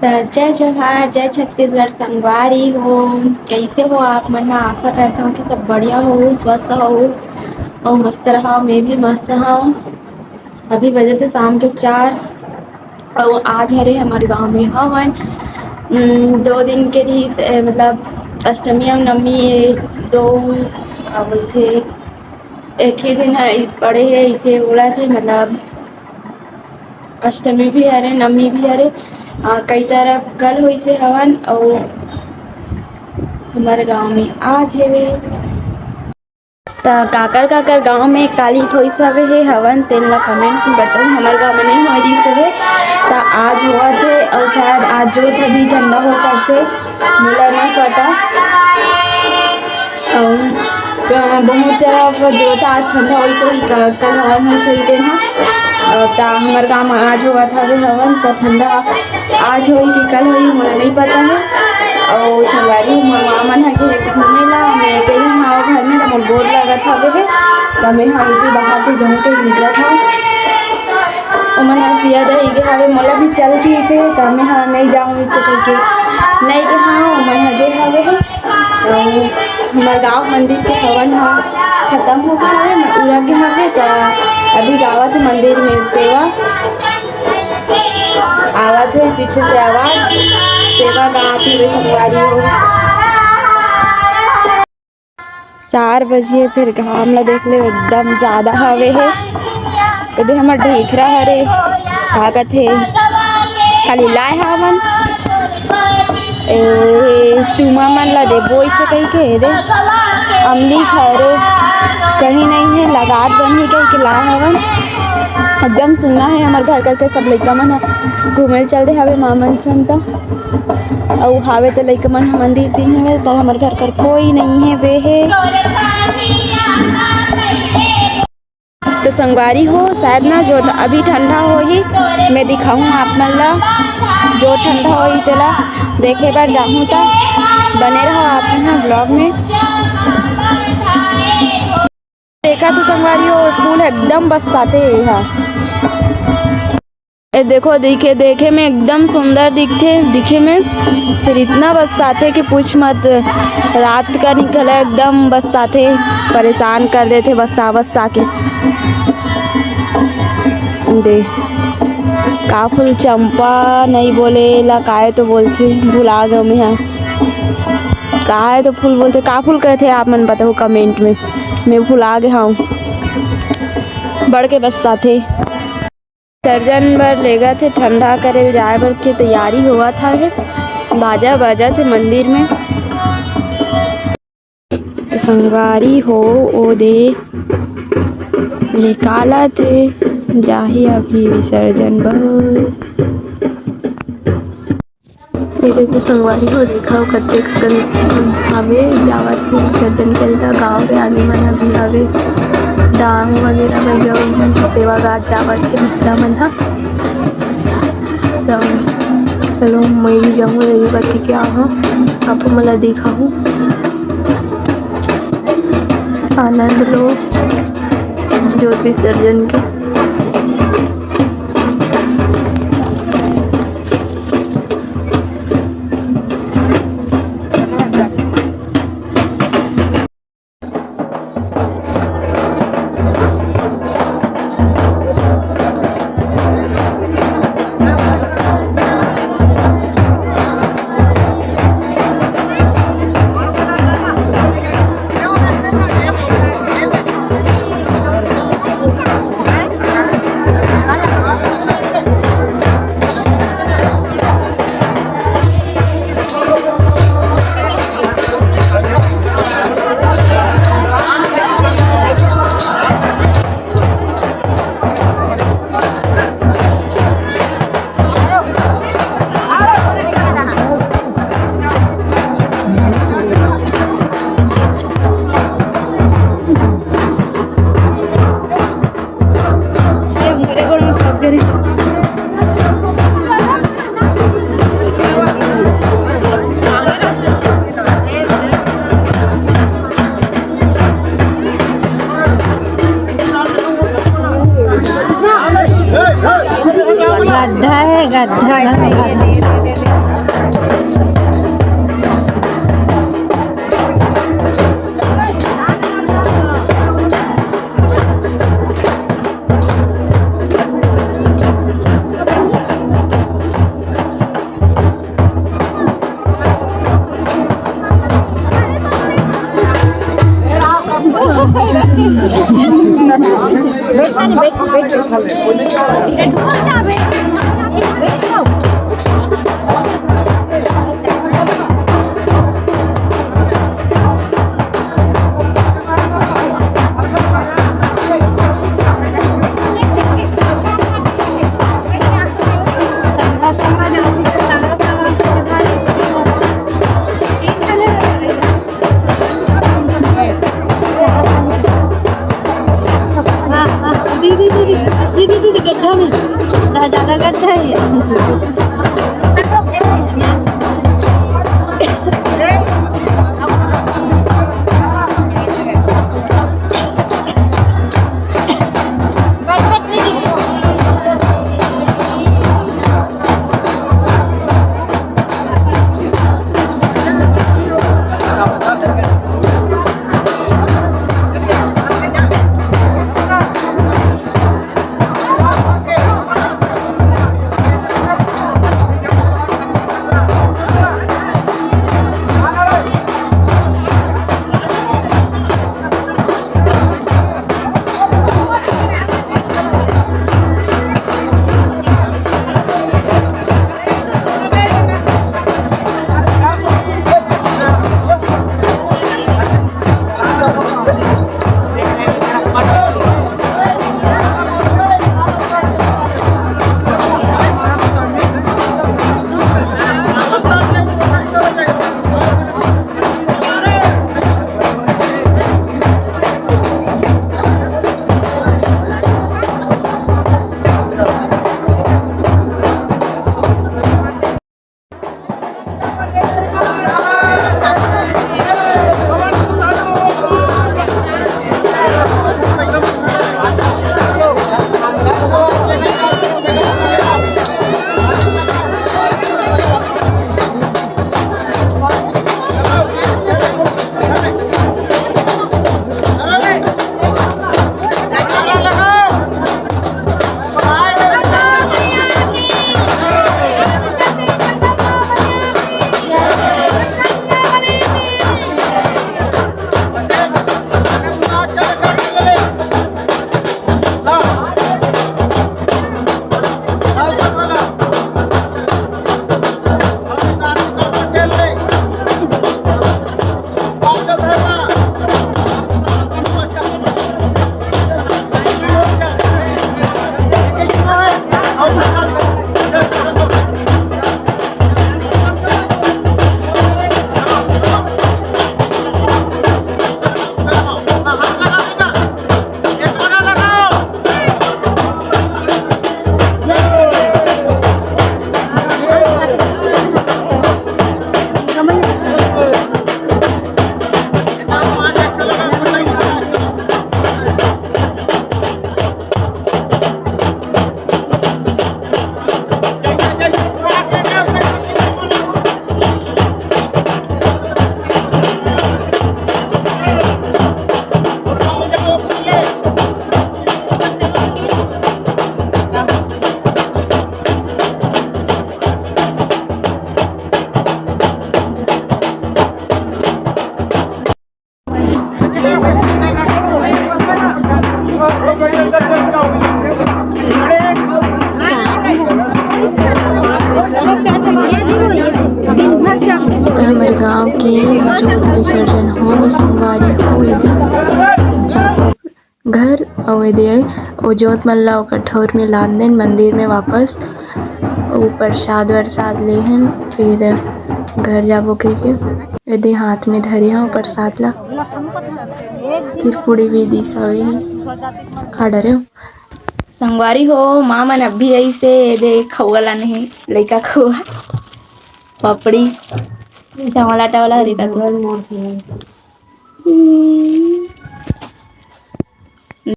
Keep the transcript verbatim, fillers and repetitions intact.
त जय जोहार, जय छत्तीसगढ़ संगवारी हो। कइसे हो आप मन ह? आशा करत हव कि सब बढ़िया हो, स्वस्थ हो अउ मस्त रहो। मैं भी मस्त हव। अभी बजे थे शाम के चार, अउ आज हरे हमर गांव में हवन। उम, दो दिन के रिहिस, ए, मतलब अष्टमी अउ नवमी, ए, दो, का बोलथे, एक ही दिन ह, पड़े हे, इसे उड़त हे, मतलब अष्टमी भी हरे, नवमी भी हरे। अ, कई तरफ कल होइसे हवन, अउ हमर गांव में आज हेवे। त काकर काकर गांव में काली होइस हवे हे हवन, तेन ला comment में बताओ। हमर गांव में नहीं होए रिहिस हवे, त आज होवत हे, अउ शायद आज जोत ह भी ठंडा हो सकथे, मोला नहीं पता। अउ, अ, बहुत तरफ जोत आज ठंडा होइस होही, क-, कल हवन होइस होही तेन ह। अ, त हमर गांव में आज होवत हवे हवन, त ठंडा आज होही कि कल होही, मोला नहीं पता हे। अउ संगवारी, मोर माँ मन ह गे हे घूमे ला, मैं अकेले हव घर में, त मोर गोड़ लगत हवे हे, त मैं ह इति बाहर के जहूँ के निकलत हव। ओमन ह सिया दही गे हवे, मोला भी चल के इसे, त मैं ह नहीं जाऊँ इसे कहिके नहीं गे हव, ओमन ह गे हवे हे। अउ हमर गांव मंदिर के हवन ह खत्म हो गे हवे, उरा गे हवे, त अभी गावत हे मंदिर में सेवा। आवत होही पीछे से आवाज, सेवा गात हवे संगवारी हो। चार बजे, फिर घाम ला देख ले, एकदम ज्यादा हवे हे। एदे हमर ढेखरा हरे, का कथे, खाली लाए हावन। ए, तुमा मन ला देबो इसे कहिके, एदे अमली हरे, कहीं नहीं हे, लगात बनही कहिके लाए हावन। एकदम सुन्ना हे हमर घर करके, सब लइका मन ह घूमे ल चल दे हवे मामन सन त। अउ हावे त लइका मन ह मंदिर दिन हवे, त हमर घर कर कोई नहीं हे, वे हे। त संगवारी हो, शायद ना जो अभी ठंडा होही, मैं दिखाहूँ आप मन ला, जो ठंडा होही तेला देखे बर जाहूँ। त बने रहो आप मन ह vlog में। देखा तो संगवारी हो, फूल एकदम बरसाथे एहा। ए देखो, दिखे, देखे में एकदम सुंदर दिखथे, दिखे में, फिर इतना बरसाथे कि पूछ मत। रात का निकला एकदम बरसाथे, परेशान कर देथे बरसा बरसा के। दे, का फूल चंपा नहीं बोले ला, काय तो बोलथे, भुला गए मैं हा। काय तो फूल बोलथे, का फूल कहथे आप मन बताओ comment में, मैं भुला गे हव। बड़ के बरसाथे। विसर्जन बर लेगत हे, ठंडा करे ल जाए बर के तैयारी होवत हवे। बाजा बजत हे मंदिर में। संगवारी हो, ओ दे निकालत हे, जाही अभी विसर्जन बर। ये देखो संगवारी हो, देखा हो कतेक कन हावे जावत हे विसर्जन करे ला। गाँव के आदमी मन ह भी हावे, डांग वगैरह में जो सेवा गात जावत हे महिला मन ह। त चलो मैं भी जाहूँ, यही बात के क्या हो, आप मन ला दिखाहूँ, आनंद लो जोत विसर्जन के। गड्ढा है, गड्ढा, गड्ढा। ये जोत विसर्जन हो गे संगवारी हो, ये दिन जाबो घर। अउ ये दे ओ जोत मन ला ओकर ठौर में लान देन मंदिर में वापस। अउ प्रसाद वरसाद लेहन, फिर घर जाबो कहिके। ये दे हाथ में धरे हव प्रसाद ला, फिर पूड़ी विधि सवे हे। खा डरे हो संगवारी हो, माँ मन अभी ऐसे ये दे खउआ लाने हे, लइका खउआ, पापड़ी, चावल आटा वाला हरी का तो। हम्म,